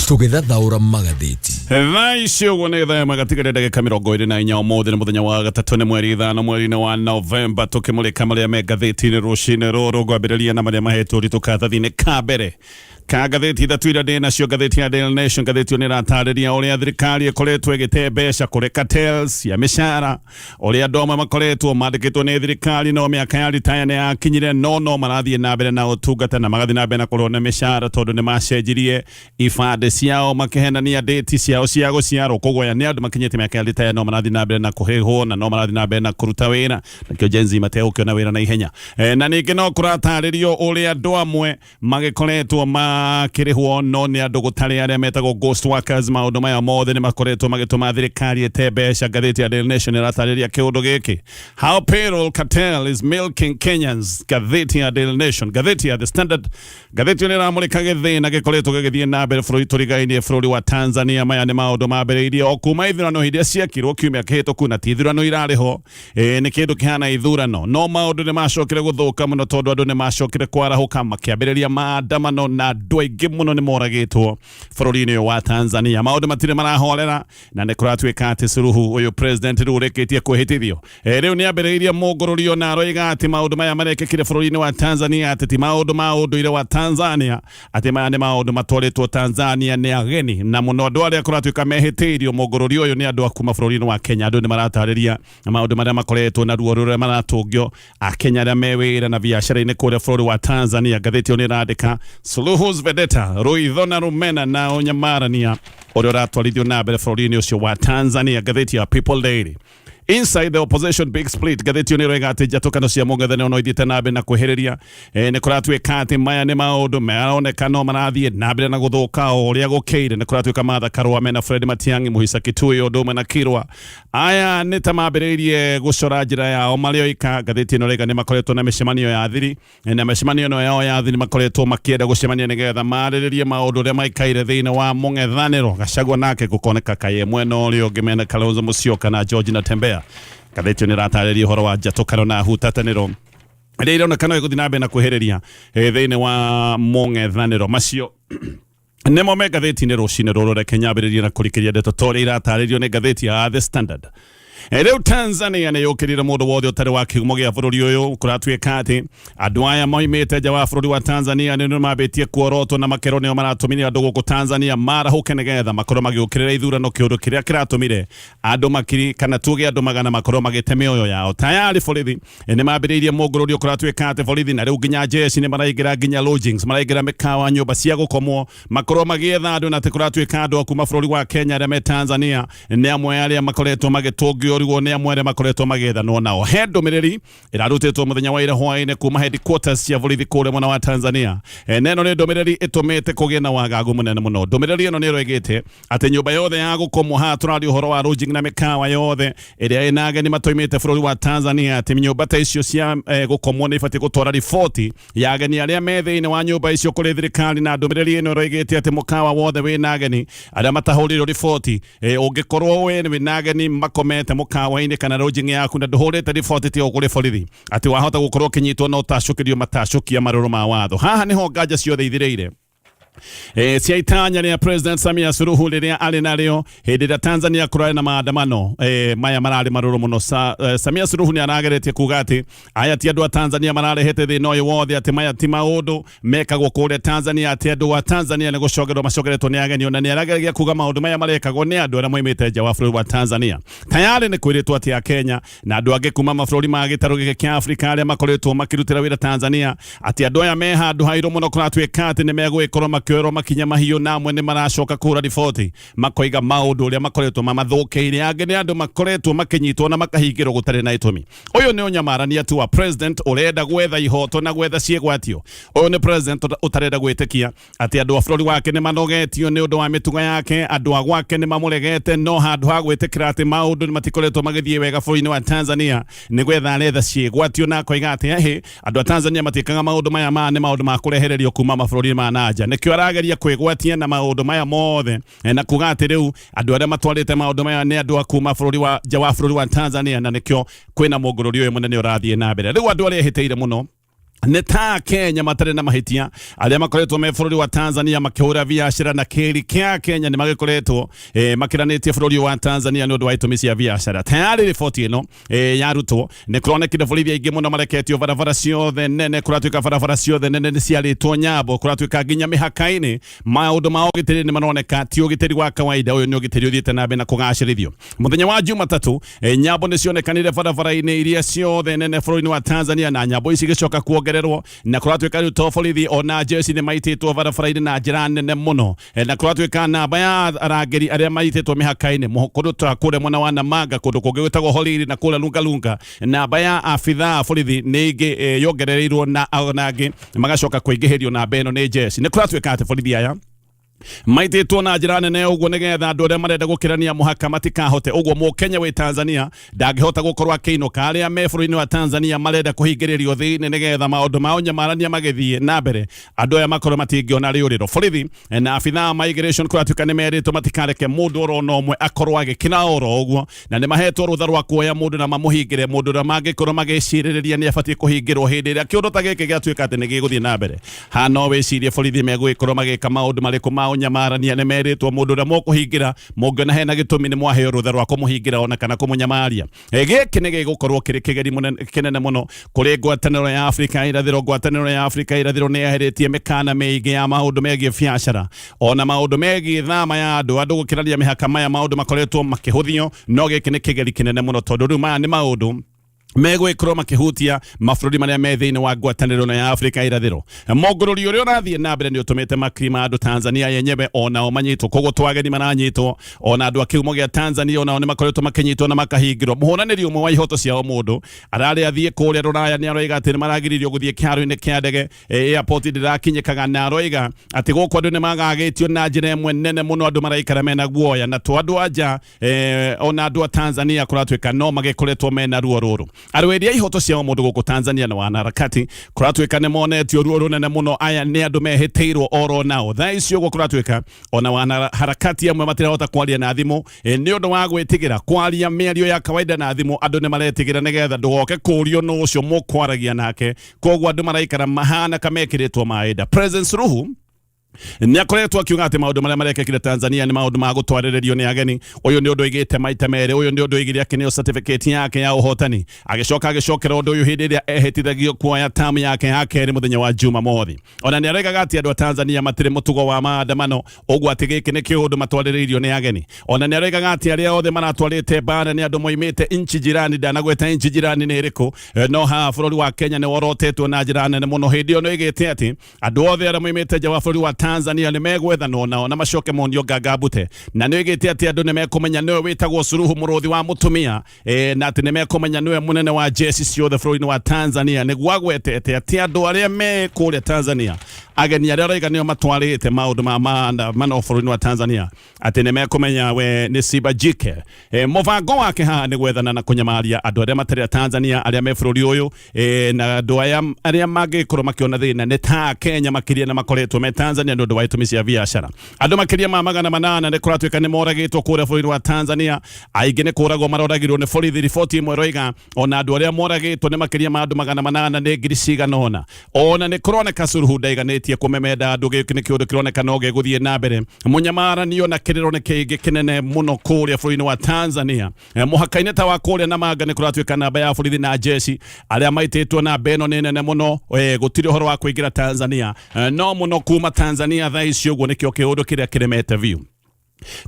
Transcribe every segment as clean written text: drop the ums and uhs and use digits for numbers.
Tũgĩthathaũra magathĩti. Thaa ici ũguo nĩ thaa ĩmwe gatigarĩ ndagĩka 24. Ũmũthĩ nĩ mũthenya wa gatatũ, nĩ mweri 5 mweri-inĩ wa Novemba, tũkĩmũrĩka marĩa me ngathĩti-inĩ rũcinĩ rũrũ. Ngwambĩrĩria na marĩa mahetwo ũritũ karatathi-inĩ ka mbere ka ngathĩti ithatũ iria ndĩ nacio. Ngathĩti ya Daily Nation, ngathĩti ĩyo nĩ ĩratarĩria ũrĩa thirikari ĩkoretwo ĩgĩte mbeca kũrĩ cartels cia mĩcara, ũrĩa andũ amwe makoretwo mandĩkĩtwo nĩ thirikari no mĩaka ya ritaya nĩ yakinyire, no no marathiĩ na mbere na ũtungata na magathiĩ na mbere na kũrĩhwo na mĩcara tondũ nĩ macenjirie ibandĩ ciao makĩhenania ndĩti ciao cia gũciarwo. Koguo aya nĩ andũ makinyĩte mĩaka ya ritaya no marathiĩ na mbere na kũhĩhwo na no marathiĩ na mbere na kũruta wĩra, nakĩo Gen Z mategũkĩona wĩra na ihenya. Na ningĩ no kũratarĩrio ũrĩa andũ amwe magĩkoretwo makĩrĩhwo no nĩ andũ gũtarĩ, arĩa metagwo ghost workers. Maũndũ maya mothe nĩ makoretwo magĩtũma thirikari ĩte mbeca. Ngathĩti ya Daily Nation ĩratarĩria kĩũndũ gĩkĩ, "How Payroll Cartel is Milking Kenyans", ngathĩti ya Daily Nation. Ngathĩti ya The Standard, ngathĩti ĩyo nĩ ĩramũrĩka gĩthĩna gĩkoretwo gĩgĩthiĩ na mbere bũrũri tũrigainie, bũrũri wa Tanzania. Maya nĩ maũndũ mambĩrĩirie o kuma ithurano iria ciekirwo kiumia kĩhĩtũku, na ti ithurano irarĩ ho, nĩ kĩndũ kĩhana ithurano, no maũndũ nĩ macokire gũthũka mũno tondũ andũ nĩ macokire kwarahũka makĩambĩrĩria maandamano na andũ aingĩ mũno nĩ moragĩtwo bũrũri-inĩ ũyũ wa Tanzania. Maũndũ matirĩ marahorera na nĩ kũratuĩka atĩ Suluhu ũyũ president rĩu ũrĩkĩtie kwĩhĩtithio, rĩu nĩ ambĩrĩirie mũngũrũrio na aroiga atĩ maũndũ maya marekĩkire bũrũri-inĩ wa Tanzania atĩ ti maũndũ ma ũndũire wa Tanzania, atĩ maya nĩ maũndũ matwarĩtwo Tanzania nĩ ageni, na mũno andũ arĩa kũratuĩka mehĩtĩirio mũngũrũrio ũyũ nĩ andũ a kuma bũrũri-inĩ wa Kenya. Andũ nĩ maratarĩria maũndũ marĩa makoretwo na ruo rũrĩa maratũngio Akenya arĩa me wĩra na biacara-inĩ kũrĩa bũrũri wa Tanzania. Ngathĩti ĩyo nĩ ĩrandĩka "Suluhu's Vendetta", rũitho na rũmena na ũnyamarania ũrĩa ũratwarithio na mbere bũrũri-inĩ ũcio wa Tanzania. Ngathĩti ya People Daily, "Inside the Opposition Big Split", ngathĩti ĩyo nĩ ĩroiga atĩ njatũkano cia mũng'ethanĩro no ithiĩte na mbere na kwĩhĩrĩria. Nĩ kũratuĩka atĩ maya nĩ maũndũ maroneka no marathiĩ na mbere na gũthũka o ũrĩa gũkĩire. Nĩ kũratuĩka Martha Karua mena Fred Matiang'i, Muhisa Kitui ũndũ ũmwe na Kirwa, aya nĩ ta mambĩrĩirie gũcora njĩra yao marĩ oika. Ngathĩti ĩno ĩroiga nĩ makoretwo na mĩcemanio ya thiri, na mĩcemanio ĩno yao ya thiri makoretwo makĩenda gũcemania nĩgetha marĩrĩrie maũndũ ũrĩa maikaire thĩinĩ wa mũng'ethanĩro. Gachagua nake gũkoneka kaĩ mwena ũrĩa ũngĩ mena Kalonzo Musyoka na George Natembeya. Ngathĩti ĩyo nĩ ĩratarĩria ũhoro wa njatũkano na hutatanĩro ĩrĩa ironeka no ĩgũthiĩ na mbere na kwĩhĩrĩria thĩinĩ wa mũng'ethanĩro. Macio nĩmo me ngathĩti-inĩ rũcinĩ rũrũ. Reke nyambĩrĩrie na kũrikĩria ndeto ta ũrĩa iratarĩrio nĩ ngathĩti ya The Standard. Rĩu Tanzania nĩ yũkĩrĩire mũndũ wothe ũtarĩ wa kĩhumo gĩa bũrũri ũyũ. Kũratuĩka atĩ andũ aya moimĩte nja wa bũrũri wa Tanzania nĩ mambĩtie kuorotwo na makerwo nĩo maratũmire andũ gũkũ Tanzania marahũke nĩgetha makorwo magĩũkĩrĩra ithurano, kĩũndũ kĩrĩa kĩratũmire andũ makiri kana tuge andũ magana makorwo magĩte mĩoyo yao. Tayari borithi nĩ mambĩrĩirie mũngũrũrio. Kũratuĩka atĩ borithi na rĩu nginya jeshi nĩ maraingĩra nginya lodgings, maraingĩra mĩkawa, nyũmba cia gũkomwo, makorwo magĩetha andũ, na atĩ kũratuĩka andũ a kuma bũrũri wa Kenya arĩa me Tanzania nĩ amwe arĩa makoretwo magĩtũngio ruo, nĩ amwe arĩa makoretwo magĩethanwo nao. He ndũmĩrĩri ĩrarutĩtwo mũthenya wa ira hwaĩ-inĩ kuma headquarters cia borithi kũrĩa mwena wa Tanzania. Na ĩno nĩ ndũmĩrĩri ĩtũmĩte kũgĩe na wagagu mũnene mũno. Ndũmĩrĩri ĩno nĩ ĩroigĩte atĩ nyũmba yothe ya gũkomwo, haha tũraria ũhoro wa lodging na mĩkawa yothe ĩrĩa ĩna ageni matoimĩte bũrũri wa Tanzania, atĩ nyũmba ta icio cia gũkomwo nĩ ibatiĩ gũtwara riboti ya ageni arĩa me thĩinĩ wa nyũmba icio kũrĩ thirikari. Na ndũmĩrĩri ĩno ĩroigĩte atĩ mũkawa wothe wĩna ageni arĩa matahũrĩirwo riboti, ũngĩkorwo we wĩna ageni makomete mũkawa-inĩ kana lodging yaku na ndũhũrĩte riboti tiyo kũrĩ borithi, atĩ wahota gũkorwo ũkĩnyitwo na ũtacũkĩrio matacũkia marũrũ ma watho. Haha nĩho nganja ciothe ithirĩire cia itanya rĩa President Samia Suluhu rĩrĩa arĩ narĩo. Hĩndĩ ĩrĩa Tanzania kũrarĩ na maandamano maya mararĩ marũrũ mũno, Samia Suluhu nĩ arageretie kuga atĩ aya ti andũ a Tanzania mararehete thĩna ũyũ wothe, atĩ maya ti maũndũ mekagwo kũrĩa Tanzania, atĩ andũ a Tanzania nĩ gũcogerwo macogeretwo nĩ ageni. Ona nĩ arageragia kuga maũndũ maya marekagwo nĩ andũ arĩa moimĩte nja wa bũrũri wa Tanzania. Tayarĩ nĩ kwĩrĩtwo atĩ a Kenya na andũ angĩ kuma mabũrũri ma gĩtarũ gĩkĩ kĩa Afrika arĩa makoretwo makĩrutĩra wĩra Tanzania, atĩ andũ aya me handũ hairũ mũno, kũratuĩka atĩ nĩ megũgĩkorwo makĩoerwo makinya mahiũ, na amwe nĩ maracoka kũhũra riboti makoiga maũndũ ũrĩa makoretwo mamathũkĩire. Angĩ nĩ andũ makoretwo makĩnyitwo na makahingĩrwo gũtarĩ na itũmi. Ũyũ nĩ ũnyamarania tu wa president ũrenda gwetha ihoto na gwetha ciĩgwatio. Ũyũ nĩ president ũtarenda gwĩtĩkia atĩ andũ a bũrũri wake nĩ manogetio nĩ ũndũ wa mĩtugo yake, andũ a gwake nĩ mamũregete, no handũ ha gwĩtĩkĩra atĩ maũndũ nĩ matikoretwo magĩthiĩ wega bũrũri-inĩ wa Tanzania, nĩ gwetha aretha ciĩgwatio na akoiga atĩ ahĩ andũ a Tanzania matiĩkaga maũndũ maya, maya nĩ maũndũ ma kũrehererio kuma mabũrũri ma nanja. Nĩkĩo arageria kwĩgwatia na maũndũ maya mothe na kuga atĩ rĩu andũ arĩa matwarĩte maũndũ maya nĩ andũ a kuma bũrũri wa nja wa bũrũri wa Tanzania, na nĩkĩo kwĩna mũngũrũri ũyũ mũnene ũrathiĩ na mbere. Rĩu andũ arĩa ehĩtĩire mũno Nĩ ta Kenya matarĩ na mahĩtia arĩa makoretwo me bũrũri wa Tanzania makĩhũra biacara na kĩri kĩa Kenya nĩ magĩkoretwo makĩranĩtie bũrũri wa Tanzania nĩ ũndũ wa itũmi cia biacara. Tayari riboti ĩno yarutwo nĩ kũronekire borithi aingĩ mũno mareketio barabara ciothe nene, kũratuĩka barabara ciothe nene nĩ ciarĩtwo nyambo, kũratuĩka nginya mĩhaka-inĩ maũndũ ma ũgitĩri nĩ maroneka ti ũgitĩri wa kawaida, ũyũ nĩ ũgitĩri ũthiĩte na mbere na kũgacĩrithio. Mũthenya wa Jumatatũ nyambo nĩ cionekanire barabara-inĩ iria ciothe nene bũrũri-inĩ wa Tanzania, na nyambo ici igĩcoka kuongererwo, na kũratuĩka rĩu to borithi ona jeshi nĩ maitĩtwo barabara-inĩ na njĩra nene mũno. Na kũratuĩka namba ya arangĩri arĩa maitĩtwo mĩhaka-inĩ kũndũ ta kũrĩa mwena wa Namanga, kũndũ kũngĩ gwĩtagwo Holili na kũrĩa Lungalunga, namba ya abithaa a borithi nĩ ingĩ yongerereirwo na ona angĩ magacoka kũingĩhĩrio namba ĩno nĩ jeshi. Nĩ kũratuĩka atĩ borithi aya maitĩtwo na njĩra nene ũguo nĩgetha andũ arĩa marenda gũkĩrania mũhaka matikahote ũguo. Mũkenya wĩ Tanzania ndangĩhota gũkorwo akĩinũka, arĩa me bũrũri-inĩ wa Tanzania marenda kũhingĩrĩrio thĩinĩ nĩgetha maũndũ ma ũnyamarania magĩthiĩ na mbere, andũ aya makorwo matingĩona rĩũrĩro. Borithi na abithaa ma migration kũratuĩka nĩ merĩtwo matikareke mũndũ oro na ũmwe akorwo agĩkĩra oro ũguo, na nĩ mahetwo rũtha rwa kuoya mũndũ na mamũhingĩre mũndũ ũrĩa mangĩkorwo magĩcirĩrĩria nĩ abatiĩ kũhingĩrwo hĩndĩ ĩrĩa kĩũndũ ta gĩkĩ gĩatuĩka atĩ nĩ gĩgũthiĩ na mbere. Haha no wĩcirie borithi megũgĩkorwo magĩka maũndũ marĩkũ ma ũnyamarania. Nĩ merĩtwo mũndũ ũrĩa mũkũhingĩra mũngĩona hena gĩtũmi nĩ mwaheo rũtha rwa kũmũhingĩra ona kana kũmũnyamaria. Gĩkĩ nĩ gĩgũkorwo kĩrĩ kĩgeri kĩnene mũno kũrĩ ngwatanĩro ya Afrika ya irathĩro. Ngwatanĩro ya Afrika ya irathĩro nĩ yeheretie mĩkana mĩingĩ ya maũndũ megiĩ biacara ona maũndũ megiĩ thama ya andũ gũkĩrania mĩhaka. Maya maũndũ makoretwo makĩhũthio, no gĩkĩ nĩ kĩgeri kĩnene mũno tondũ rĩu maya nĩ maũndũ megwĩkorwo makĩhutia mabũrũri marĩa me thĩinĩ wa ngwatanĩro ĩno ya Afrika ya irathĩro. Mũngũrũri ũrĩa ũrathiĩ na mbere nĩ ũtũmĩte makiri ma andũ Tanzania yenyewe onao manyitwo, koguo to ageni maranyitwo, ona andũ a kĩhumo gĩa Tanzania onao nĩ makoretwo makĩnyitwo na makahingĩrwo. Mũhũranĩri ũmwe wa ihoto cia ũmũndũ ararĩ athiĩ kũrĩa Rũraya nĩ aroiga atĩ nĩ maragiririo gũthiĩ kĩharo-inĩ kĩa ndege, airport ndĩrakinyĩkaga, na aroiga atĩ gũkũ andũ nĩ magagĩtio na njĩra ĩmwe nene mũno, andũ maraikara mena guoya, na to andũ a nja, ona andũ a Tanzania kũratuĩka no magĩkoretwo mena ruo rũrũ. Arũĩri a ihoto cia mũndũ gũkũ Tanzania na wanaharakati kũratuĩka nĩ monetio ruo rũnene mũno. Aya nĩ andũ mehĩtĩirwo oro nao thaa ici ũguo, kũratuĩka ona wanaharakati amwe matirahota kwaria na thimũ nĩ ũndũ wa gwĩtigĩra kwaria mĩario ya kawaida na thimũ. Andũ nĩ maretigĩra nĩgetha ndũgoke kũũrio nũ ũcio mũkwaragia nake, koguo andũ maraikara mahana kamekĩrĩtwo maĩ nda. President Suluhu nĩ akoretwo akiuga atĩ maũndũ marĩa marekĩkire Tanzania nĩ maũndũ ma gũtwarĩrĩrio nĩ ageni. Ũyũ nĩ ũndũ oigĩte maita merĩ, ũyũ nĩ ũndũ oigire akĩneo certificate yake ya ũhotani, agĩcoka agĩcokera ũndũ ũyũ hĩndĩ ĩrĩa ehĩtithagio kuoya tamu yake ya kerĩ mũthenya wa Jumamothi. Ona nĩ aregaga atĩ andũ a Tanzania matirĩ mũtugo wa maandamano, ũguo atĩ gĩkĩ nĩ kĩũndũ matwarĩrĩirio nĩ ageni. Ona nĩ aregaga atĩ arĩa othe maratwarĩte mbara nĩ andũ moimĩte nchi jirani, ndanagweta nchi jirani nĩ ĩrĩkũ, no haha bũrũri wa Kenya nĩ worotetwo na njĩra nene mũno. Hĩndĩ ĩyo nĩ oigĩte atĩ andũ othe arĩa moimĩte nja wa bũrũri wa Tanzania nĩ megwethanwo nao na macoke monio ngangambute, na nĩ oigĩte atĩ andũ nĩ mekũmenya nĩwe wĩtagwo Suluhu mũrũthi wa mũtumia, na atĩ nĩ mekũmenya nĩwe mũnene wa jeshi ciothe bũrũri-inĩ wa Tanzania. Nĩguo agwetete atĩ andũ arĩa me kũrĩa Tanzania, ageni arĩa araiga nĩo matwarĩte maũndũ ma maandamano bũrũri-inĩ wa Tanzania, atĩ nĩ mekũmenya we nĩ Simba Jike. Mũbango wake haha nĩ gwethana na kũnyamaria andũ arĩa matarĩ a Tanzania arĩa me bũrũri ũyũ, na andũ aya arĩa mangĩkorwo makĩona thĩna nĩ ta Kenya makĩria na makoretwo me Tanzania nĩ ũndũ wa itũmi cia biacara. Andũ makĩria ma 800 nĩ kũratuĩka nĩ moragĩtwo kũrĩa bũrũri wa Tanzania, aingĩ nĩ kũragwo maroragirwo nĩ borithi. Riboti ĩmwe ĩroiga ona andũ arĩa moragĩtwo nĩ makĩria ma andũ 800 nĩ ngiri cigana ũna. Ona nĩ kũroneka Suluhu ndaiganĩtie kũmemenda andũ, gĩkĩ nĩ kĩũndũ kĩroneka no gĩgũthiĩ na mbere. Mũnyamaranio na kĩrĩro nĩ kĩingĩ kĩnene mũno kũrĩa bũrũri-inĩ wa Tanzania. Mũhaka-inĩ ta wa kũrĩa Namanga nĩ kũratuĩka namba ya borithi na jeshi arĩa maitĩtwo namba ĩno nĩ nene mũno. Gũtirĩ ũhoro wa kũingĩra Tanzania, no mũno kuma Tanzania thaa ici ũguo nĩkĩo kĩũndũ kĩrĩa kĩremete biũ.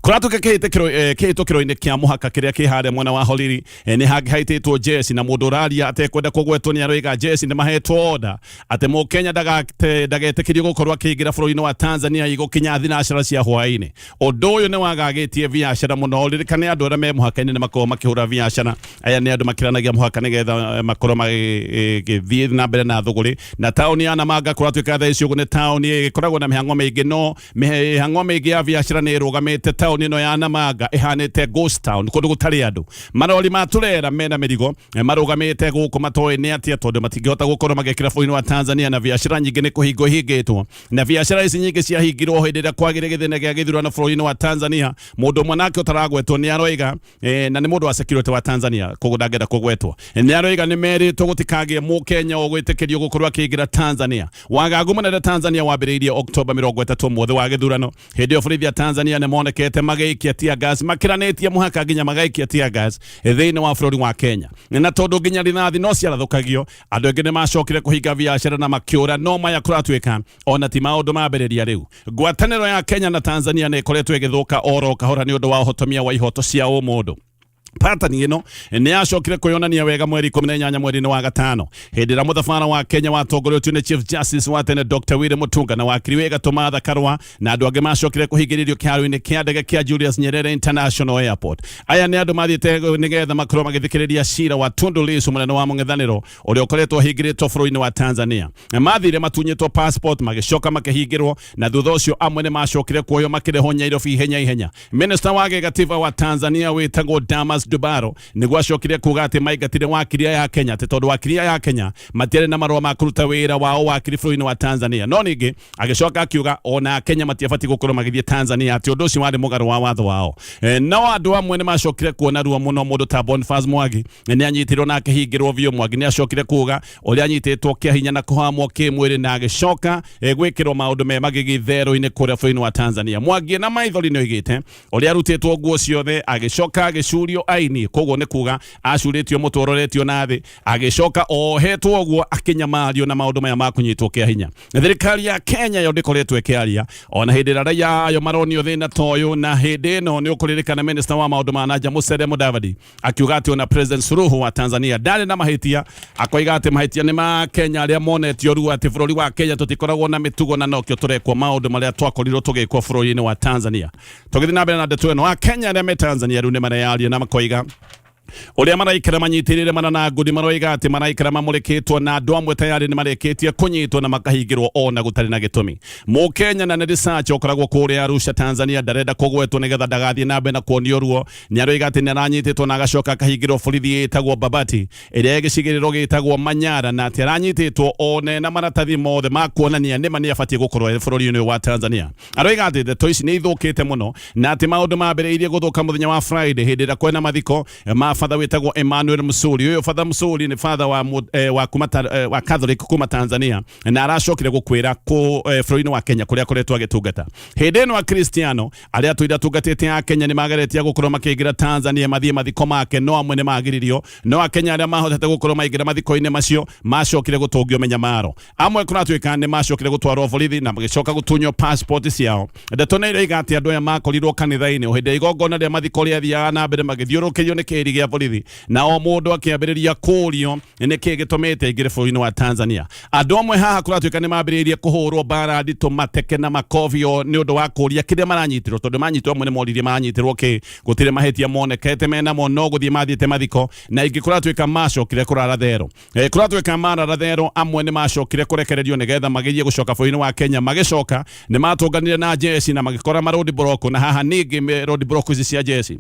Kũratuĩka kĩhĩtũkĩro-inĩ kĩa mũhaka kĩrĩa kĩ harĩa mwena wa Holili, nĩ hangĩ haitĩtwo jeshi, na mũndũ ũraria atekwenda kũgwetwo nĩ aroiga jeshi nĩ mahetwo order atĩ mũkenya ndagetĩkĩrio gũkorwo akĩingĩra bũrũri-inĩ wa Tanzania igũkinya thinacara cia hwaĩ-inĩ. Ũndũ ũyũ nĩ wagagĩtie biacara mũno. Ririkane andũ arĩa me mũhaka-inĩ nĩ makoragwo makĩhũra biacara, aya nĩ andũ makĩranagia mũhaka nĩgetha makorwo magĩthiĩ na mbere na thũgũrĩ. Na taũni ya Namanga kũratuĩka thaa ici ũguo nĩ taũni ĩkoragwo na mĩhang'o mĩingĩ, no mĩhang'o mĩingĩ ya biacara nĩ ĩrũgamĩte. ĩhanĩte taũni ĩno ya Namanga ĩhanĩte ghost town, kũndũ gũtarĩ andũ. Marori ma turera mena mĩrigo marũgamĩte gũkũ matoĩ nĩ atĩa, tondũ matingĩhota gũkorwo magĩkĩra bũrũri wa Tanzania, na biacara nyingĩ nĩ kũhingwo ihingĩtwo, na biacara ici nyingĩ ciahingirwo hĩndĩ ĩrĩa kwagĩre gĩthĩna gĩa gĩthurano bũrũri-inĩ wa Tanzania. Mũndũ ũmwe nake ũtaragwetwo nĩ aroiga na nĩ mũndũ wa security wa Tanzania, koguo ndangĩenda kũgwetwo, nĩ aroiga nĩ merĩtwo gũtikagĩe mũkenya ũgwĩtĩkĩrio gũkorwo akĩingĩra Tanzania. Wagagu mũnene Tanzania wambĩrĩirie Oktoba 30, mwothe wa gĩthurano. Hĩndĩ ĩyo borithi ya Tanzania nĩ monekete magĩikia tear gas, makĩranĩtie mũhaka nginya magaikia tear gas thĩinĩ wa bũrũri wa Kenya, na tondũ nginya rithathi no ciarathũkagio, andũ aingĩ nĩ macokire kũhinga biacara na makĩũra. No maya kũratuĩka ona ti maũndũ mambĩrĩria rĩu. Ngwatanĩro ya Kenya na Tanzania nĩ ĩkoretwo ĩgĩthũka oro kahora nĩ ũndũ wa ũhotomia wa ihoto cia ũmũndũ. Patani ĩno nĩ yacokire kwĩyonania wega mweri 18 mweri-inĩ wa gatano, hĩndĩ ĩrĩa mũthabara wa Kenya watongoretio nĩ Chief Justice wa tene Dr. Willy Mutunga na wakiri wĩ gatũ Martha Karua na andũ angĩ macokire kũhingĩrĩrio kĩharo-inĩ kĩa ndege kĩa Julius Nyerere International Airport. Aya nĩ andũ mathiĩte nĩgetha makorwo magĩthikĩrĩria cira wa Tundu Lissu, mũnene wa mũng'ethanĩro ũrĩa ũkoretwo ahingĩrĩtwo bũrũri-inĩ wa Tanzania. Mathire matunyĩtwo passport, magĩcoka makĩhingĩrwo, na thutha ũcio amwe nĩ macokire kuoywo makĩrehwo Nyairobi ihenya ihenya. Minister wa gĩgatiba wa Tanzania wĩtagwo Damas Dubaro nĩguo acokire kuga atĩ maingatire wakiri ya Kenya atĩ tondũ wakiri ya Kenya matiarĩ na marũa ma kũruta wĩra wao wakiri bũrũri-inĩ wa Tanzania. No ningĩ agĩcoka akiuga ona Kenya matiabatiĩ gũkorwo magĩthiĩ Tanzania, atĩ ũndũ ũcio warĩ mũgarũ wa watho wao. No andũ amwe nĩ macokire kuona ruo mũno. Mũndũ ta Boniface Mwangi nĩ anyitirwo na akĩhingĩrwo biũ. Mwangi nĩ acokire kuga ũrĩa anyitĩtwo kĩa hinya na kũhamwo kĩmwĩrĩ na agĩcoka gwĩkĩrwo maũndũ me magigi therũ-inĩ kũrĩa bũrũri-inĩ wa Tanzania. Mwangi na maithori nĩ oigĩte ũrĩa arutĩtwo nguo ciothe, agĩcoka agĩcurio aini, koguo nĩ kuga acurĩtio mũtwe ũroretio na thĩ, agĩcoka ohetwo ũguo akĩnyamario na maũndũ maya ma kũnyitwo kĩa hinya. Thirikari ya Kenya yo ndĩkoretwo ĩkĩaria ona hĩndĩ ĩrĩa raia ayo maronio thĩna ta ũyũ. Na hĩndĩ ĩno nĩ ũkũririkana minister wa maũndũ ma nanja Musalia Mudavadi akiuga atĩ ona President Suluhu wa Tanzania ndarĩ na mahĩtia, akoiga atĩ mahĩtia nĩ ma Kenya arĩa monetio ruo atĩ bũrũri wa Kenya tũtikoragwo na mĩtugo na nokĩo tũrekwo maũndũ marĩa twakorirwo tũgĩkwo bũrũri-inĩ wa Tanzania. Tũgĩthiĩ na mbere na ndeto ĩno, Akenya arĩa me Tanzania rĩu nĩ mareyaria na makoiga ũrĩa maraikara manyitĩrĩre mana na ngũthi. Maroiga atĩ maraikara mamũrĩkĩtwo na andũ amwe tayarĩ nĩ marĩkĩtie kũnyitwo na makahingĩrwo ona gũtarĩ na gĩtũmi. Mũkenya na nĩ research ũkoragwo kũrĩa Arusha, Tanzania, ndarenda kũgwetwo nĩgetha ndagathiĩ na mbere na kuonio ruo, nĩ aroiga atĩ nĩ aranyitĩtwo na agacoka akahingĩrwo borithi ĩtagwo Babati ĩrĩa ĩ gĩcigĩrĩro gĩtagwo Manyara, na atĩ aranyitĩtwo one na maratathi mothe ma kuonania nĩma nĩ abatiĩ gũkorwo arĩ bũrũri-inĩ ũyũ wa Tanzania. Aroiga atĩ ndeto ici nĩ ithũkĩte mũno na atĩ maũndũ mambĩrĩirie gũthũka mũthenya wa Friday, hĩndĩ ĩrĩa kwena mathiko ma batha wĩtagwo Emmanuel Msuri. Ũyũ batha Msuri nĩ batha wa Catholic kuma Tanzania na aracokire gũkwĩra kũ bũrũri-inĩ wa Kenya kũrĩa akoretwo agĩtungata. Hĩndĩ ĩno Akristiano arĩa atũire atungatĩte a Kenya nĩ mageretie gũkorwo makĩingĩra Tanzania mathiĩ mathiko make, no amwe nĩ magiririo. No Akenya arĩa mahotete gũkorwo maingĩra mathiko-inĩ macio macokire gũtũngio mĩnyamaro. Amwe kũratuĩka nĩ macokire gũtwarwo borithi na magĩcoka gũtunywo passport ciao. Ndeto nĩ iroiga atĩ andũ aya makorirwo kanitha-inĩ o hĩndĩ ya igongona rĩa mathiko rĩathiaga na mbere, magĩthiũrũrũkĩrio nĩ kĩrĩ gĩa borithi, na o mũndũ akĩambĩrĩria kũũrio nĩ kĩĩ gĩtũmĩte aingĩre bũrũri-inĩ wa Tanzania. Andũ amwe haha kũratuĩka nĩ mambĩrĩirie kũhũrwo mbara nditũ, mateke na makobio nĩ ũndũ wa kũũria kĩrĩa maranyitirwo, tondũ manyitwo amwe nĩ moririe maranyitirwo kĩ, gũtirĩ mahĩtia monekete menamo, no gũthiĩ mathiĩte mathiko. Na ingĩ kũratuĩka macokire kũrara thero. Kũratuĩka marara thero, amwe nĩ macokire kũrekererio nĩgetha magerie gũcoka bũrũri-inĩ wa Kenya. Magĩcoka nĩ matũnganire na jeshi na magĩkora ma road block, na haha ningĩ road block ici cia jeshi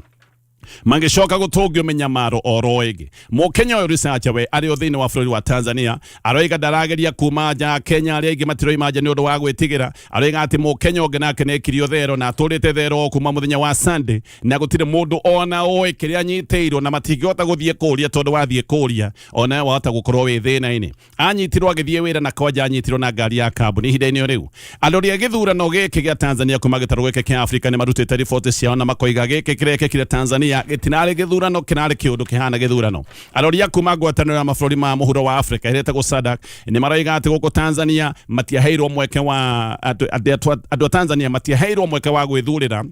magĩcoka gũtũngio mĩnyamaro oro ĩngĩ. Mũkenya ũyũ researcher we arĩ o thĩinĩ wa bũrũri wa Tanzania aroiga ndarageria kuma nja. Kenya arĩa aingĩ matiroima nja nĩ ũndũ wa gwĩtigĩra. Aroiga atĩ mũkenya ũngĩ nake nĩekirio thero na atũrĩte thero kuma mũthenya wa Sunday, na gũtirĩ mũndũ ona ũĩ kĩrĩa anyitĩirwo, na matingĩhota gũthiĩ kũria, tondũ wathiĩ kũria ona wahota gũkorwo wĩ thĩna-inĩ. Anyitirwo agĩthiĩ wĩra na kwanja anyitirwo na ngari ya kambuni. Ihinda-inĩ o rĩu, arori a gĩthurano gĩkĩ gĩa Tanzania kuma gĩtarũ gĩkĩ kĩa Afrika nĩ marutĩte riboti ciao na makoiga gĩkĩ kĩrekĩkire Tanzania gĩtinarĩ gĩthurano, kĩrarĩ kĩũndũ kĩhana gĩthurano. Arori a kuma ngwatanĩro ya mabũrũri ma mũhuro wa Afrika ĩrĩa ĩtagwo SADC nĩ maroiga atĩ gũkũ Tanzania matiaheirwo mweke wa andũ a Tanzania matiaheirwo mweke wa gwĩthurĩra,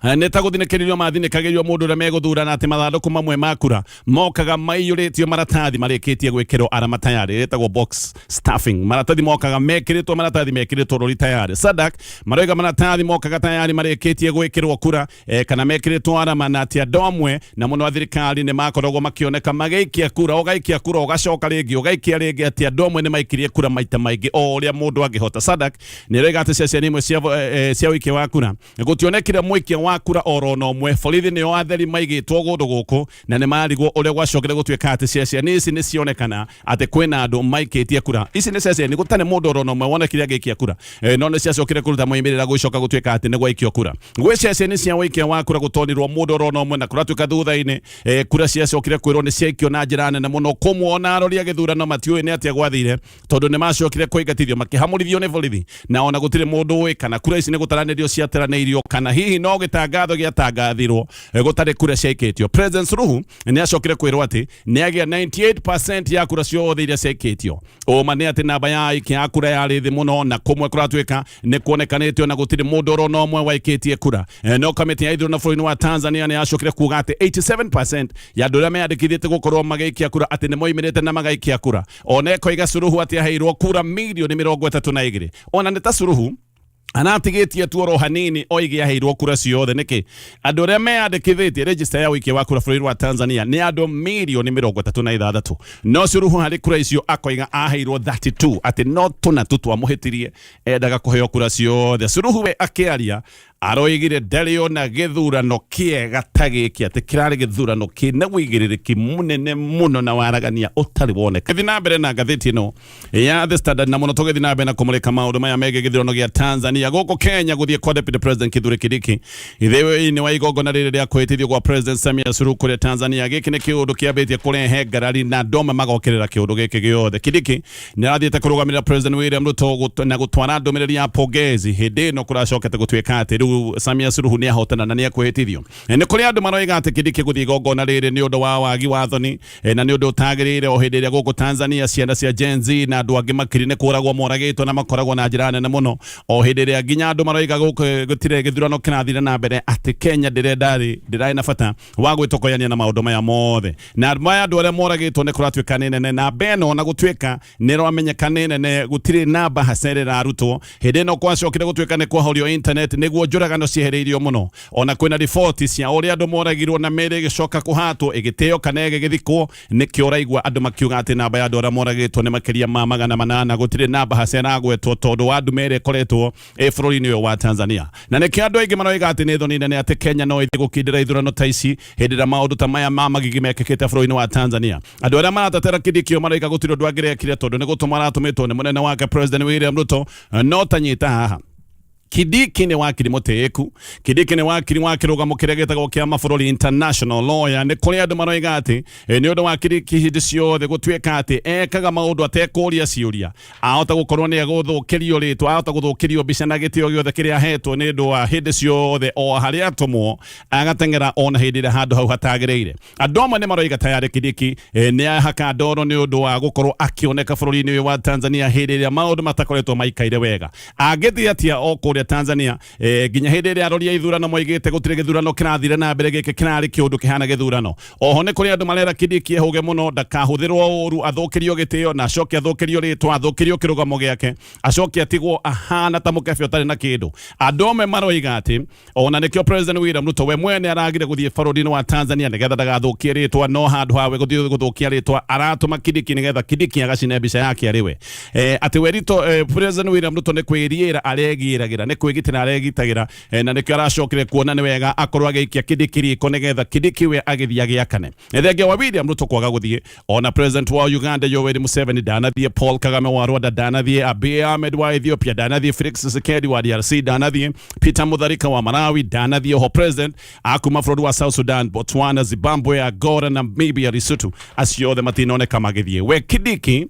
nĩ ta gũthinĩkĩrĩrio mathinĩkagĩrio mũndũ ũrĩa megũthurana, atĩ mathandũkũ mamwe ma kura mokaga maiyũrĩtio maratathi marĩkĩtie gwĩkĩrwo arama tayarĩ, ĩtagwo box stuffing. Maratathi mokaga mekĩrĩtwo maratathi mekĩrĩtwo rũri tayarĩ. SADC maroiga maratathi mokaga tayarĩ marĩkĩtie gwĩkĩrwo kura kana mekĩrĩtwo arama, na atĩ andũ amwe na mũno a thirikari nĩ makoragwo makĩoneka magĩikia kura, ũgaikia kura ũgacoka rĩngĩ ũgaikia rĩngĩ, atĩ andũ amwe nĩ maikirie kura maita maingĩ o ũrĩa mũndũ angĩhota. SADC nĩ ĩroiga atĩ ceceni imwe cia ũikia wa kura gũtionekire mũikia Wĩkia wa kura oro na ũmwe. Borithi nĩo atheri maigĩtwo kũndũ gũkũ na nĩ marigwo ũrĩa gwacokire gũtuĩka atĩ ceceni ici nĩ cionekana atĩ kwĩna andũ maikĩtie kura. Ici nĩ ceceni gũtarĩ mũndũ oro na ũmwe wonekire agĩikia kura, no nĩ ciacokire kũruta moimĩrĩra gũcoka gũtuĩka atĩ nĩ gwaikio kura. Gwĩ ceceni cia wĩikia wa kura gũtonirwo mũndũ oro na ũmwe, na kũratuĩka thutha-inĩ kura ciacokire kwĩrwo nĩ ciaikio na njĩra nene mũno. Kũmwe ona arori a gĩthurano matiũĩ nĩ atĩa gwathire, tondũ nĩ macokire kũingatithio makĩhamũrithio nĩ borithi, na ona gũtirĩ mũndũ ũĩ kana kura ici nĩ gũtaranĩrio ciataranĩirio kana hihi no gĩtangatho gĩatangathirwo gũtarĩ kura ciaikĩtio. President Suluhu nĩ acokire kwĩrwo atĩ nĩ agĩa 98% ya kura ciothe iria ciaikĩtio. Ũma nĩ atĩ namba ya aikia a kura yarĩ thĩ mũno, na kũmwe kũratuĩka nĩ kuonekanĩte ona gũtirĩ mũndũ oro na ũmwe waikĩtie kura. No kamĩtĩ ya ithurano bũrũri-inĩ wa Tanzania nĩ yacokire kuga atĩ 87% ya andũ arĩa meyandĩkithĩtie gũkorwo magĩikia kura atĩ nĩ moimĩrĩte na magaikia kura. Ona ĩkoiga Suluhu atĩ aheirwo kura mirioni 32. Ona nĩ ta Suluhu anatigĩtie tu oro hanini oige aheirwo kura ciothe. Nĩkĩ andũ arĩa meyandĩkithĩtie register ya ũikia wa kura bũrũri wa Tanzania nĩ andũ mirioni 36, no Suluhu harĩ kura icio akoiga aheirwo 32, atĩ no tũna tu twamũhĩtirie, endaga kũheo kura ciothe. Suluhu we akĩaria aroigire ndarĩ ona gĩthurano kĩega ta gĩkĩ, atĩ kĩrarĩ gĩthurano kĩna wĩigĩrĩrĩki mũnene mũno na waragania ũtarĩ woneka. Gĩthiĩ na mbere na ngathĩti ĩno ya The Standard, na mũno tũgĩthiĩ na mbere na kũmũrĩka maũndũ maya megiĩ gĩthurano gĩa Tanzania. Gũkũ Kenya, gũthiĩ kwa Deputy President Kithure Kindiki ithĩinĩ wa igongona rĩrĩ rĩa kwĩhĩtithio gwa President Samia Suluhu kũrĩa Tanzania, gĩkĩ nĩ kĩũndũ kĩambĩtie kũrehe ngarari na andũ amwe magokĩrĩra kĩũndũ gĩkĩ gĩothe. Kindiki nĩ arathiĩte kũrũgamĩrĩra President William Ruto na gũtwara ndũmĩrĩri ya pongezi hĩndĩ ĩno kũracokete gũtuĩka atĩ rĩu Samia Suluhu nĩ ahotana na nĩ ekwĩhĩtithio. Nĩ kũrĩ andũ maroiga atĩ Kindiki gũthiĩ igongona rĩrĩ nĩ ũndũ wa wagi wa thoni na nĩ ũndũ ũtagĩrĩire, o hĩndĩ ĩrĩa gũkũ Tanzania ciana cia Gen Z na andũ angĩ makiri nĩ kũragwo moragĩtwo na makoragwo na njĩra nene mũno, o hĩndĩ ĩrĩa nginya andũ maroiga gũkũ gũtirĩ gĩthurano kĩrathire na mbere, atĩ Kenya ndĩrenda rĩ ndĩrarĩ na bata wa gwĩtokoyania na maũndũ maya mothe, na maya andũ arĩa moragĩtwo nĩ kũratuĩka nĩ nene. Namba ĩno na gũtuĩka nĩ ĩramenyeka nĩ nene, gũtirĩ namba haca ĩrarutwo. Hĩndĩ ĩno kwacokire gũtuĩka nĩ kwahorio internet nĩguo njũragano ciehereirio mũno, ona kwĩna riboti cia ũrĩa andũ moragirwo na mĩĩrĩ ĩgĩcoka kũhatwo, ĩgĩtĩo kana ĩgĩgĩthikwo. Nĩkĩo ũraigua andũ makiuga atĩ namba ya andũ arĩa moragĩtwo nĩ makĩria ma 800. Gũtirĩ namba haca ĩragwetwo tondũ wa ndume ĩrĩa ĩkoretwo ĩ bũrũri-inĩ ũyũ wa Tanzania, na nĩkĩo andũ aingĩ maroiga atĩ nĩ thoni nene atĩ Kenya no ĩthiĩ gũkindĩra ithurano ta ici hĩndĩ ĩrĩa maũndũ ta maya ma magigi mekĩkĩte bũrũri-inĩ wa Tanzania. Andũ arĩa maratetera Kindiki maroiga gũtirĩ ũndũ angĩrekire tondũ nĩ gũtũmwo aratũmĩtwo nĩ mũnene wake President William Ruto. No tanyita haha, Kindiki nĩ wakiri mũtĩĩku. Kindiki nĩ wakiri wa kĩrũgamo kĩrĩa gĩtagwo kĩa mabũrũri, international lawyer. Nĩ kũrĩ andũ maroiga atĩ nĩ ũndũ wa Kindiki hĩndĩ ciothe gũtuĩka atĩ ekaga maũndũ atekũria ciũria, ahota gũkorwo nĩ egũthũkĩrio rĩtwa, ahota gũthũkĩrio mbica na gĩtĩo gĩothe kĩrĩa ahetwo nĩ ũndũ wa hĩndĩ ciothe o harĩa atũmwo agateng'era ona hĩndĩ ĩrĩa handũ hau hatagĩrĩire. Andũ amwe nĩ maroiga tayarĩ Kindiki nĩ ahaka ndoro nĩ ũndũ wa gũkorwo akĩoneka bũrũri-inĩ ũyũ wa Tanzania hĩndĩ ĩrĩa maũndũ matakoretwo maikaire wega. Angĩthiĩ atĩa o kũrĩa Tanzania nginya hĩndĩ ĩrĩa arori a ithurano moigĩte gũtirĩ gĩthurano kĩrathire na mbere, gĩkĩ kĩrarĩ kĩũndũ kĩhana gĩthurano? Oho nĩ kũrĩ andũ marera Kindiki ehũge mũno ndakahũthĩrwo ũru, athũkĩrio gĩtĩo na acoke athũkĩrio rĩtwa, athũkĩrio kĩrũgamo gĩake, acoke atigwo ahana ta mũkebe ũtarĩ na kĩndũ. Andũ amwe maroiga atĩ ona nĩkĩo President William Ruto we mwene aragire gũthiĩ bũrũri-inĩ wa Tanzania nĩgetha ndagathũkie rĩtwa, no handũ hawe gũthiĩ gũthũkia rĩtwa aratũma Kindiki nĩgetha Kindiki agacine mbica yake arĩ we, atĩ we Ruto, President William Ruto nĩ kwĩriĩra aregĩragĩra, nĩ kwĩgitĩra aregitagĩra, na nĩkĩo aracokire kuona nĩ wega akorwo agĩikia Kindiki riko nĩgetha Kindiki we agĩthiĩ agĩakane. Thengia wa William Ruto kwaga gũthiĩ, ona President wa Uganda Yoweri Museveni ndanathiĩ, Paul Kagame wa Rwanda ndanathiĩ, Abiy Ahmed wa Ethiopia ndanathiĩ, Felix Tshisekedi wa DRC ndanathiĩ, Peter Mutharika wa Malawi ndanathiĩ, oho president akuma bũrũri wa South Sudan, Botswana, Zimbabwe, Angola, Namibia, Lesotho, acio othe matinoneka magĩthiĩ. We Kindiki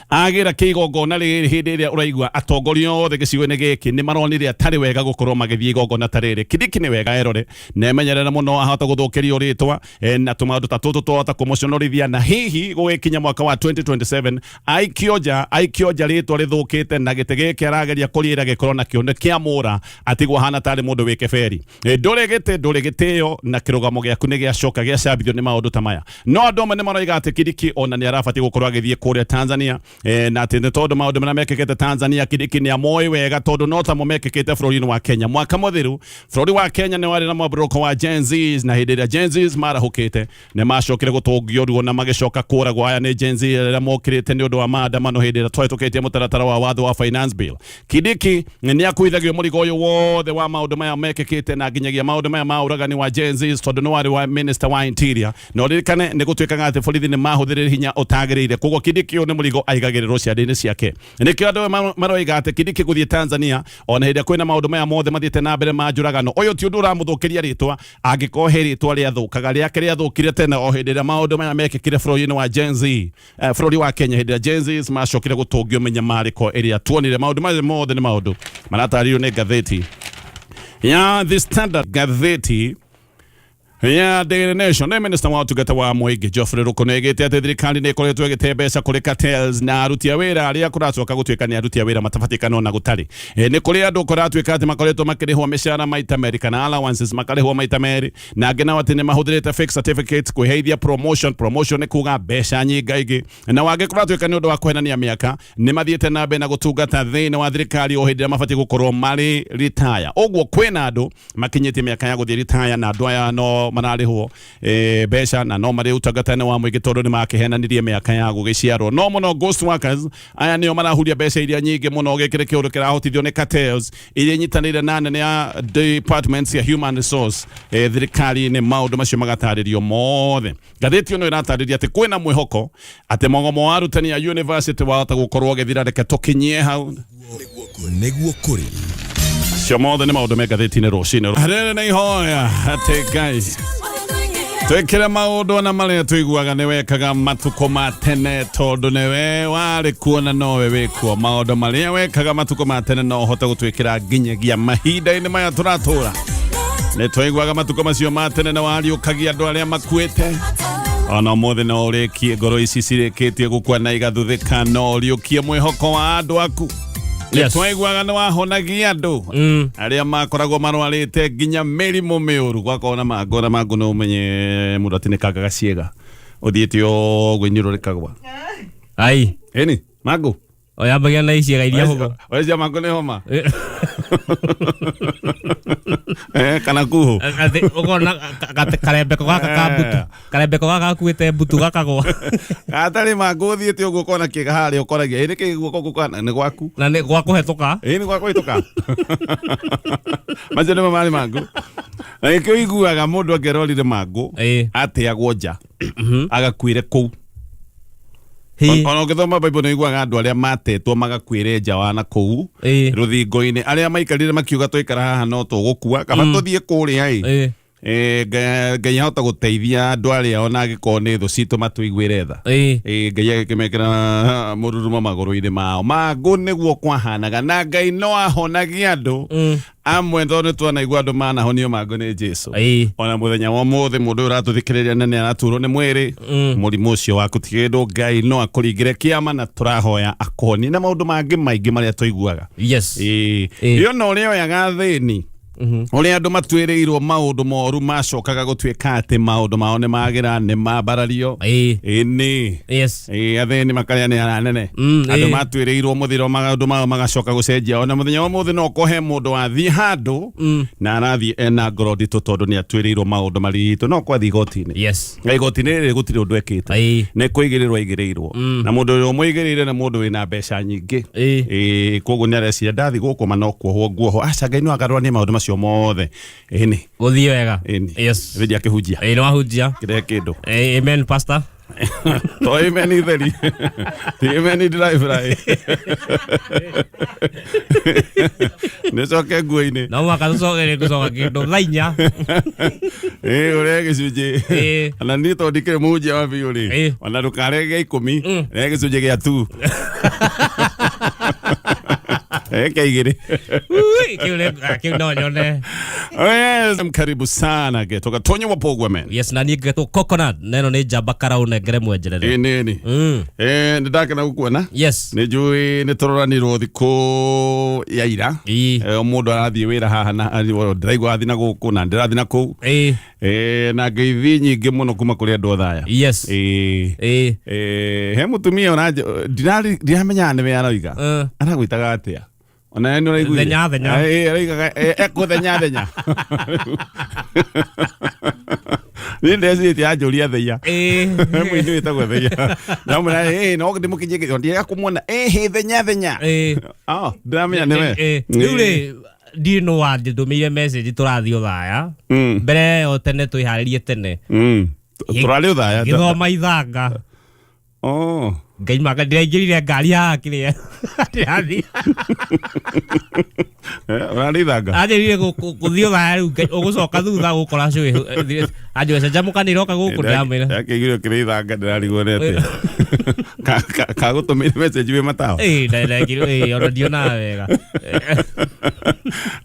agĩra kĩigongona rĩrĩ hĩndĩ ĩrĩa ũraigua atongoria othe gĩcigo-inĩ gĩkĩ nĩ maronire atarĩ wega gũkorwo magĩthiĩ igongona ta rĩrĩ. Kindiki nĩ wega erore na emenyerere mũno, ahota gũthũkĩrio rĩtwa na tũmaũndũ ta tũtũ twahota kũmũconorithia, na hihi gũgĩkinya mwaka wa 2027 aikio nja rĩtwa rĩthũkĩte na gĩtĩ gĩkĩ arageria kũrĩra gĩkorwo nakĩo nĩ kĩamũra, atigwo ahana tarĩ mũndũ wĩ keberi. Ndũrĩ gĩtĩ, ndũrĩ gĩtĩo, na kĩrũgamo gĩaku nĩ gĩacoka gĩacambithio nĩ maũndũ ta maya. No andũ amwe nĩ maroiga atĩ Kindiki ona nĩ arabatiĩ gũkorwo agĩthiĩ kũrĩa Tanzania. Tanzania na atĩ nĩ tondũ maũndũ marĩa mekĩkĩte Tanzania Kindiki nĩ amoĩ wega tondũ no tamo mekĩkĩte bũrũri-inĩ wa Kenya. Mwaka mũthiru bũrũri wa Kenya nĩ warĩ na mwambũrũko wa Gen Zs, na hĩndĩ ĩrĩa Gen Zs marahũkĩte nĩ macokire gũtũngio ruo na magĩcoka kũragwo. Aya nĩ Gen Z arĩa mokĩrĩte nĩ ũndũ wa maandamano hĩndĩ ĩrĩa twahĩtũkĩtie mũtaratara wa watho wa finance bill. Kindiki nĩ akuithagio mũrigo ũyũ wothe wa maũndũ maya mekĩkĩte na nginyagia maũndũ maya ma ũragani wa Gen Zs tondũ nĩ warĩ wa minister wa interior, na ũririkane nĩ gũtuĩkaga atĩ borithi nĩ mahũthĩrire hinya ũtagĩrĩire. Koguo Kindiki ũyũ nĩ mũrigo aigagĩrĩrwo ciande-inĩ ciake. Nĩkĩo andũ maroiga atĩ Kindiki gũthiĩ Tanzania ona hĩndĩ ĩrĩa kwĩna maũndũ maya mothe mathiĩte na mbere ma njũragano, ũyũ ti ũndũ ũramũthũkĩria rĩtwa. Angĩkorwo he rĩtwa rĩathũkaga, rĩake rĩathũkire tene o hĩndĩ ĩrĩa maũndũ maya mekĩkire bũrũri-inĩ wa Gen Z, bũrũri wa Kenya, hĩndĩ ĩrĩa Gen Z macokire gũtũngio mĩnyamarĩko ĩrĩa tuonire. Maũndũ maya mothe nĩ maũndũ maratarĩrio nĩ ngathĩti ya The Standard. Ngathĩti ya Daily Nation, nĩ minista wa ũtungata wa mũingĩ Geoffrey Ruku nĩaigĩte atĩ thirikari nĩ ĩkoretwo ĩgĩte mbeca kũrĩ cartels na aruti a wĩra arĩa kũracoka gũtuĩka nĩ aruti a wĩra matabatiĩ kana ona gũtarĩ. Nĩ kũrĩ andũ kũratuĩka atĩ makoretwo makĩrĩhwo mĩcara maita merĩ kana allowances makarĩhwo maita merĩ, na angĩ nao atĩ nĩ mahũthĩrĩte fake certificates kwĩheithia promotion. Promotion nĩ kuga mbeca nyingaingĩ, na wangĩ kũratuĩka nĩ ũndũ wa kũhenania mĩaka nĩ mathiĩte na mbere na gũtungata thĩinĩ wa thirikari o hĩndĩ ĩrĩa mabatiĩ gũkorwo marĩ retire. Ũguo kwĩna andũ makinyĩtie mĩaka ya gũthiĩ ritaya na andũ aya no mararĩhwo mbeca na no marĩ ũtungata-inĩ wa mũingĩ tondũ nĩ makĩhenanirie mĩaka ya gũgĩciarwo. No mũno ghost workers aya nĩo marahuria mbeca iria nyingĩ mũno. Gĩkĩ nĩ kĩũndũ kĩrahotithio nĩ cartels iria inyitanĩire na nene ya departments ya human resource thirikari-inĩ. Maũndũ macio magatarĩrio mothe. Ngathĩti ĩno ĩratarĩria atĩ kwĩna mwĩhoko atĩ mũgomo wa arutani a university wahota gũkorwo ũgĩthira. Reke tũkinyie hau. Nĩguo kũrĩ. Cio mothe nĩ maũndũ me ngathĩti-inĩ rũcinĩ rĩrĩ. Nĩ ihoya atĩ Ngai twĩkĩre maũndũ ona marĩa tũiguaga nĩ wekaga matukũ ma tene, tondũ nĩwe warĩ kuo na nowe wĩkuo. Maũndũ marĩa wekaga matukũ ma tene no ũhote gũtwĩkĩra nginyagia mahinda-inĩ maya tũratũra. Nĩ twaiguaga matukũ macio ma tene nĩ wariũkagia andũ arĩa makuĩte. Ona ũmũthĩ no ũrĩkie ngoro ici cirĩkĩtie gũkua na igathuthĩka, no ũriũkie mwĩhoko wa andũ aku. Nĩ twaiguaga nĩ wahonagia andũ arĩa makoragwo marwarĩte nginya mĩrimũ mĩũru. Gwakorwo na mangũ na mangũ, nĩ ũmenye mũndũ atinĩkangaga ciĩga, ũthiĩte ũguo inyũrũ rĩkagwa. Ai. Ĩni mangũ. Oyambagia na iciĩga iria hũthũ. Oecia mangũ nĩ homa kana kuhũ. Atĩ ũkona karembeko gaka ka mbutu, karembeko gaka gakuĩte mbutu gakagwa. Gatarĩ mangũ, ũthiĩte ũguo ũkona kĩga harĩa, ũkoragia ĩ nĩ kĩ guoko gũkana nĩ gwaku. Na nĩ gwa kũhetũka. Ĩ nĩ gwa kũhĩtũka. Macio nĩmo marĩ mangũ, na gĩkĩo iguaga mũndũ angĩarorire mangũ ateagwo nja agakuĩre kũu. Ona ũngĩthoma Bible nĩ ũiguaga andũ arĩa matetwo magakuĩre nja wa na kũu rũthingo-inĩ, arĩa maikarire makiuga twaikara haha no tũgũkua, kaba tũthiĩ kũrĩa ĩ. Ngai ahota gũteithia andũ arĩa ona angĩkorwo nĩ thũ citũ matũiguĩre tha. Ngai agĩkĩmekĩra mũrurumo magũrũ-inĩ mao. Mangũ nĩguo kwahanaga, na Ngai no ahonagia andũ amwe tondũ nĩ twanaigua andũ manahonio mangũ nĩ Jesu. Ona mũthenya wa ũmũthĩ mũndũ ũyũ ũratũthikĩrĩria na nĩ araturwo nĩ mwĩrĩ, mũrimũ ũcio waku ti kĩndũ, Ngai no akũringĩre kĩama na tũrahoya akũhonie na maũndũ mangĩ maingĩ marĩa tũiguaga. Ĩyo na ũrĩa oyaga athĩni, ũrĩa andũ matuĩrĩirwo maũndũ moru macokaga gũtuĩka atĩ maũndũ mao nĩ magĩra, nĩ mambarario. Ĩni. Athĩni makarĩa nĩ aranene. Andũ matuĩrĩirwo mũthiro, maũndũ mao magacoka gũcenjia. Ona mũthenya wa ũmũthĩ no kũhe mũndũ wathiĩ handũ na arathiĩ ena ngoro nditũ tondũ nĩ atuĩrĩirwo maũndũ maritũ, no kwathiĩ igoti-inĩ na igoti-inĩ rĩrĩ gũtirĩ ũndũ ekĩte, nĩ kũigĩrĩrwo aigĩrĩirwo, na mũndũ ũrĩa ũmũigĩrĩire nĩ mũndũ wĩna mbeca nyingĩ. Koguo nĩ areciria ndathi gũkũ ma no kuohwo nguohwo. Aca, Ngai no agarũranie maũndũ macio mothe. Ĩni. Gũthiĩ wega. Ĩni. Rĩrĩa akĩhunjia. Nĩ wahunjia. Kĩrehe kĩndũ. Amen, pastor. To amen theri, ti amen ndĩraibrai nĩ coke nguo-inĩ. No mũhaka tũcoke gũcoka kĩndũ thaa 4. Ũrĩa gĩcunjĩ ona niĩ tondũ ndikĩrĩ mũhunjia wa biũ rĩ, ona ndũkarege gĩa 10, rege gĩcunjĩ gĩa tu. Eke igĩrĩ. Ui, kĩu kĩu no nyone. Oh, yes, karibu sana geto gatonye wa pogwa men. Yes, na niĩ ngetwo Coconut, na ĩno nĩ njamba karaũ nengere mwenjerere. Ĩ nĩni. Nĩ ndakena gũkuona. Yes. Nĩ njũĩ nĩ tũroranirwo thikũ ya ira. Ĩ. Mũndũ arathiĩ wĩra haha na ndĩraigua athiĩ na gũkũ na ndĩrathiĩ na kũu. Ĩ. Na ngeithi nyingĩ mũno kuma kũrĩ andũ othaya. Yes. Ĩ. Ĩ. He mũtumia ndiramenyaga nĩwe aroiga. Aragwĩtaga atĩa? Ona nĩ ũraiguire? Thenya, thenya. Araugaga ekũthenya thenya. Niĩ ndecirĩtie anjũria theia. Ĩ. He mũini wĩtagwo theia. Ndamwĩra no ndĩmũkinyie ndiaga kũmuona. Hĩ thenya thenya. Ĩ. Ah, ndiramenya nĩwe. Ĩ. Rĩu rĩ, ndiũĩ nũ wandũmĩire message tũrathiĩ ũthaya. Mbere ĩyo tene twĩharĩrie tene. Tũrarĩ ũthaya. Gĩthoma ithanga. Oh. Ngaima ndĩraingĩrire ngari haha kĩrĩa ndĩrathiĩ. Ũrarĩ ithanga? Anjĩrire gũthiĩ ũthaya rĩu ũgũcoka thutha gũkora cũĩ. Anjĩra canjamũka nĩ iroka gũkũ ndĩramwĩra. Ndakĩiguire ũkĩrĩ ithanga ndĩrarigwo nĩ atĩa. Kagũtũmĩire message wĩ matawa? Ĩ, ndekirwo, ĩ, ona ndionaga wega.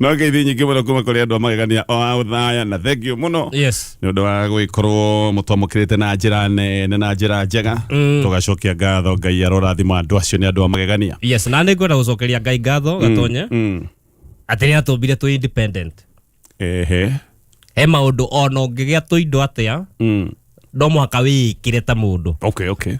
No ngeithi nyingĩ mũno kuma kũrĩ andũ a magegania o a ũthaya na thank you mũno. Yes. Nĩ ũndũ wa gũgĩkorwo mũtwamũkĩrĩte na njĩra nene na njĩra njega. Tũgacokia ngatho Ngai arorathima andũ acio nĩ andũ a magegania. Yes, na nĩ ngwenda gũcokeria Ngai ngatho gatonye. Atĩ nĩ atũmbire twĩ independent. Ehe. He maũndũ ona ũngĩgĩa tũindo atĩa, no mũhaka wĩĩkĩre ta mũndũ. Okay, okay.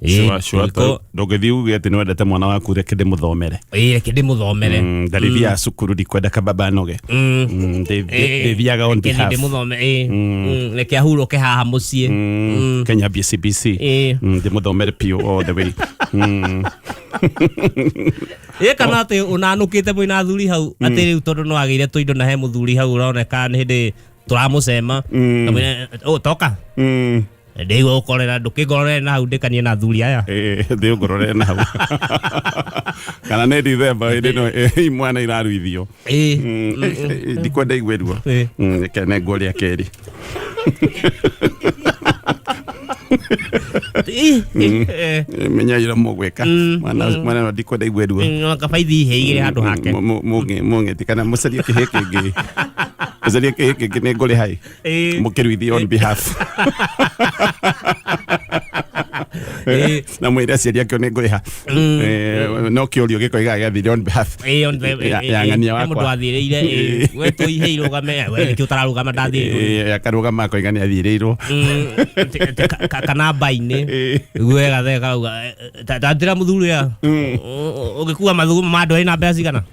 Ĩ, Sure, sure. Ndũngĩthiĩ uge atĩ nĩwendete mwana waku reke ndĩmũthomere. Ĩ, reke ndĩmũthomere. Ndarĩthiaga cukuru ndikwenda kababa noge. Ndĩthiaga on Reke behalf. ndĩmũthome, ĩ. Reke ahurũke haha mũciĩ. Kenya ambie CBC. Ĩ. Ndĩmũthomere piũ all the way. Ĩ, kana atĩ ũnanũkĩte mwĩna athuri hau, atĩ rĩu tondũ no agĩire tũindo na he mũthuri hau ũroneka nĩ hĩndĩ tũramũcema. Kamwĩra, "Ũ, toka." Ndĩigua gũkorera, ndũkĩngorore na hau ndĩkanie na athuri aya. Thĩ ũngorore na hau. Kana nĩ Dithemba hĩndĩ ĩno, imwana iraruithio. Ĩ. Ndikwenda igue ruo. Ĩ. Reke nengwo rĩa kerĩ. Ĩ, Menya ira mũgwĩka. Mwana ĩno ndikwenda igue ruo. Kabaithi ihe igĩrĩ handũ hake. Mũng'eti kana mũcarie kĩhĩ kĩngĩ. Mũcarie kĩhĩ kĩngĩ nĩ ngũrĩha ĩ. Ĩ. Mũkĩruithie on behalf. Ĩ. Na mwĩre aciari akĩo nĩ ngũrĩha. No kĩũrio gĩkoigaga gĩathire on behalf. Ĩ, on the- Ya- ya ng'ania he mũndũ wakwa. wathirĩire, ĩ. We tũihe irũgame, we nĩkĩ ũtararũgama ndathirĩirwo. Akarũgama akoiga nĩ athirĩirwo. Kana mba-inĩ. Ĩ. We gathe kauga, tandĩra mũthuri ũyũ. Ũngĩkua mathugumo ma andũ erĩ na mbeca cigana?